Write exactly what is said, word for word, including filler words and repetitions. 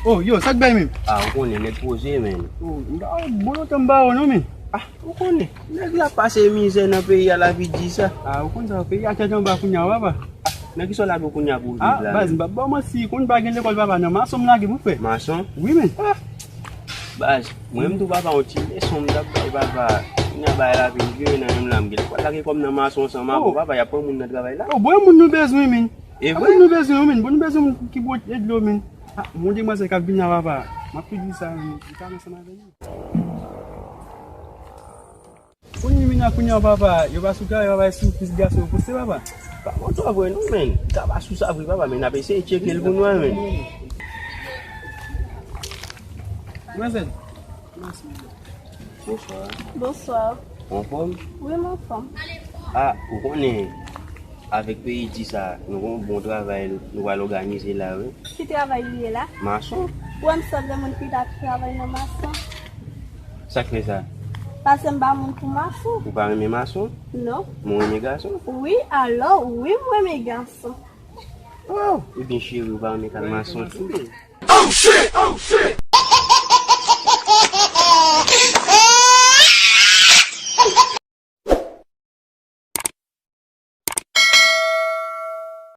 Oh, yo, sa k bay menm? Ah, ou konnen, nèg poze, men. Oh, m pa wè bon lontan m pa wè w non, men. Ah, ou konnen, nèg la pase mizè nan peyi a, lavi di sa. Ah, ou konn sa, peyi a tèt anba kounye a, papa. Ah, nan kisa w lage w kounye a pou w viv la, baz, men? M p ap ba w manti, konn pa gen lekòl, papa, nan mason m lage m, wi, frè. Mason? Wi, men. Ah, baz, mwen m tou, papa, yon ti leson m t ap bay papa. Kounye a bagay la vin vire nan men m la, m gen lekòl lage kòm nan mason ansanm avè w, papa, y ap pran moun nan travay la. Oh, bon, moun nou bezwen, men. E vre? Moun nou bezwen, men. Bon, nou bezwen moun ki bwot edlo, men. Ah, yon demwazèl k ap vin la, papa. M ap tou di sa, men. Li pale ansanm avè nou. Kounye a, kounye a, papa, yo pa sou travay, papa, e sou pis gason yo poste, papa. Pa bon twò vre non, men. Li ka pa sou sa vre, papa, men n ap eseye tcheke l pou nou, men. Demwazèl. Bonswa. Bonswa. Ou anfòm? Wi, m anfòm. Ah, ou konnen, avèk peyi di sa, nou gon bon travay nou pral òganize la, wi. Ki travay li ye la? Mason. Ou wè m sòt lè moun ki t ap travay nan mason. Sa k fè sa? Paske m pa moun pou mason. Ou pa renmen mason? Non. Men w renmen gason? Wi, alò, wi, m renmen gason. Oh, ebyen cheri, ou pa renmen kal mason tou? Oh shit! Oh shit!